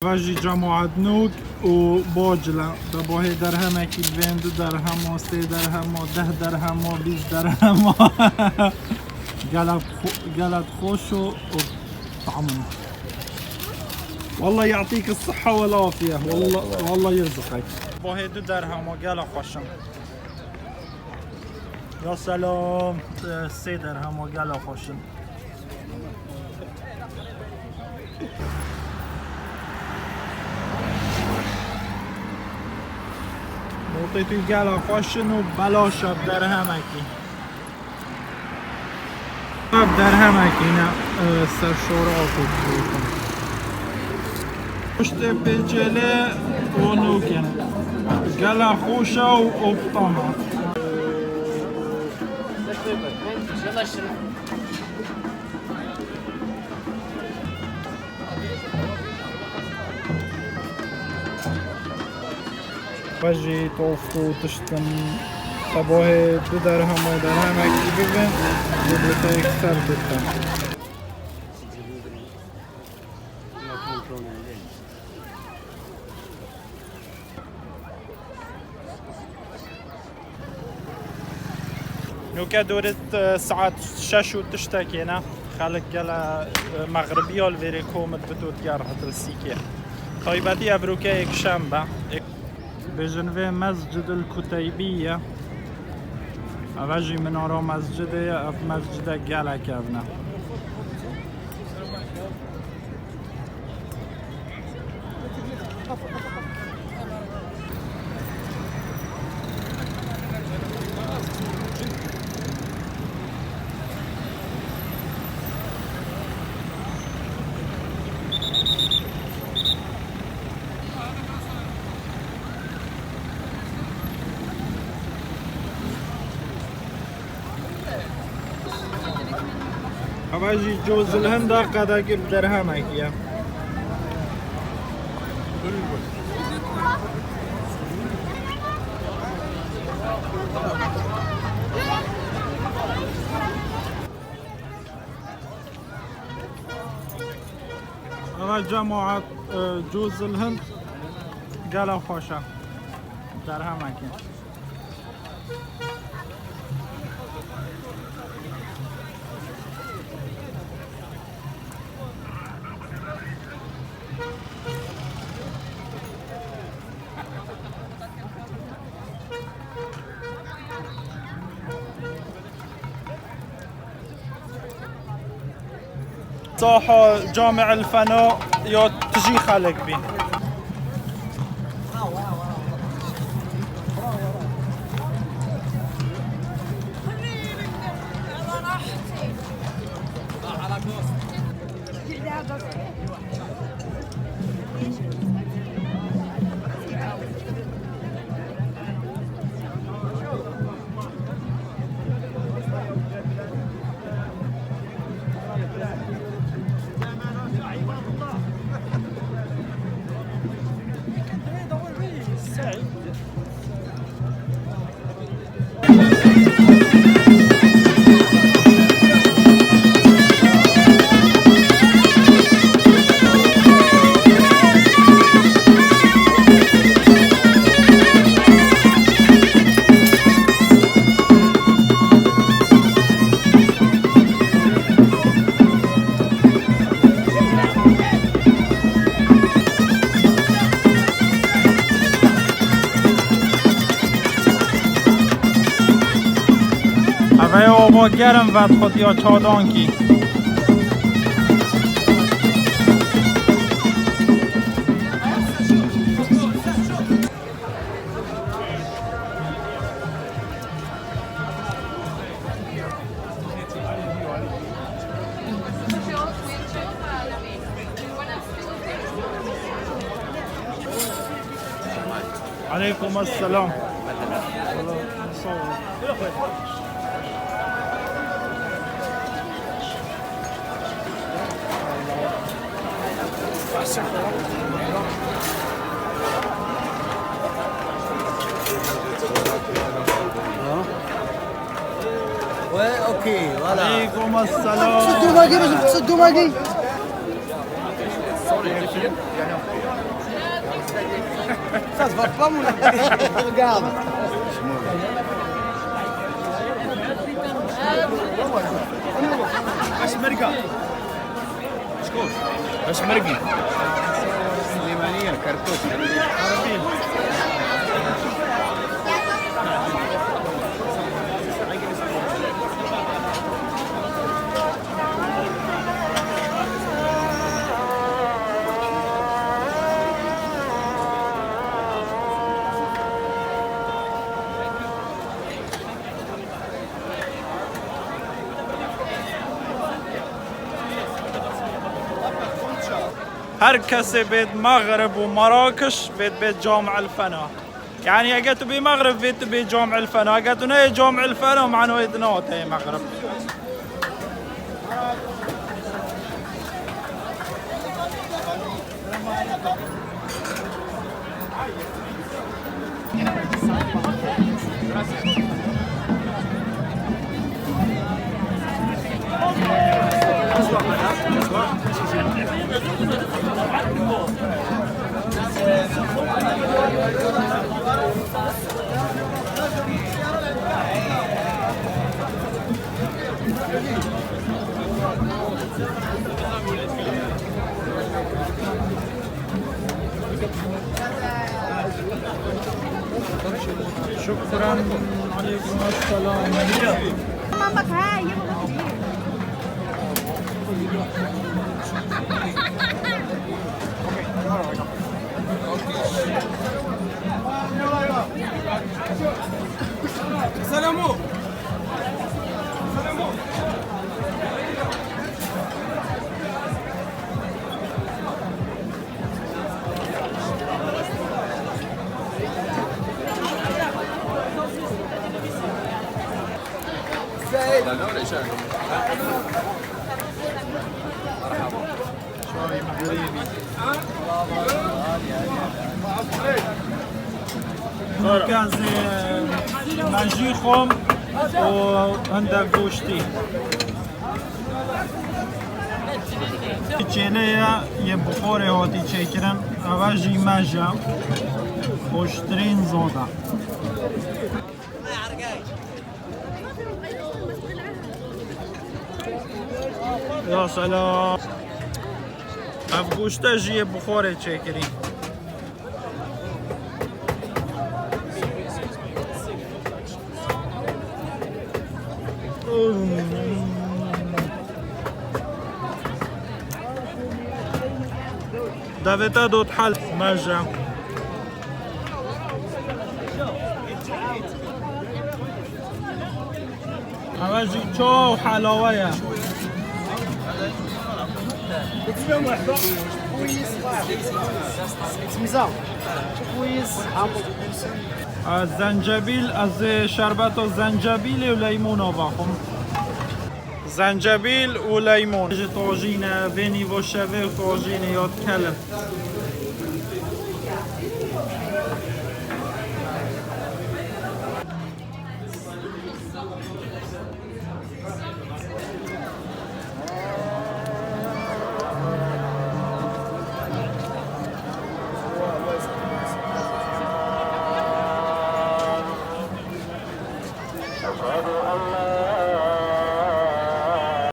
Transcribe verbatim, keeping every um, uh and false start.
Ve jî cemaet nûk û bocile. De bahê derhemekî bên du derhemo, sê derhemo, deh derhemo, bîst derhemo. Gelek xo-, gelek xweş û, û tam in. Wallah yatîk siha wal afiye. Wallah, wallah yirziqek. Bahê du derhemo gelek xweş in. Ya selam. E, sê derhemo gelek xweş in. Notê tu gelek xweş in û belaş e bi derhemekî. Bi derhemekî ne, e, serşora avê dikin. Piştê pêçêlê û nûk in. Gelek xweş e û, û bi tam e. Ve jî tost û tişt in. Te bahê du derhemê derhemekî bibin, û bi te yekser bikin. Nûke dorê, e, saet şeş û tiştekê ne. Xelk gele, e, mexribiya li vêrê kom dibit û digerihit li sîkê. Taybetî evroke yekşembe. Bêjin vê Mescid el Kuteybi ye. Eve jî minara mescidê ye. Ev mescide gelek kevn e. Eve jî Cozil Hinda qedekî bi derhemekî ye. Eve cemaet, e, Cozil Hind gelek xweş e. Derhemekî. Saha Cami'el Fena ya tijî xelk bî. Eve ye ava germ vedixwit ya çadankî. Aleykum selam. Sağ olun. Ouais, ok, voilà. Aleykum selam. Tseddu magi, tseddu magi. Sorry, you film? Yeah, no. Regarde. Peşmerga. Peşmergi. Sülêmaniye, Kerkûk. Her kesê bêt Mexrib û Merakiş bêt bêt Cami'l Fena. Yani eger tu bê Mexrib bê tu bê Cami'l Fena. Eger tu neyê Cami'l Fena, manoyê tu nate Mexrib. شكرا. عليكم السلام. سلامو. Gazê mejî xom û hindek goştî. Çêlê ye, yê bi xorê hatî çêkirin. Eve jî meje. Xweştirîn zada. Ya selam. Ev goşte jî yê bi xorê çêkirî. Davêta dot hel meje. Eve jî çaw helawe ye. Zencebîl, ez ê şerbeta zencebîlê û leymûna vexwim. Zencebîl û leymûn. Ji tajîne, vê nîvo şevê û tajînê ya dikelin.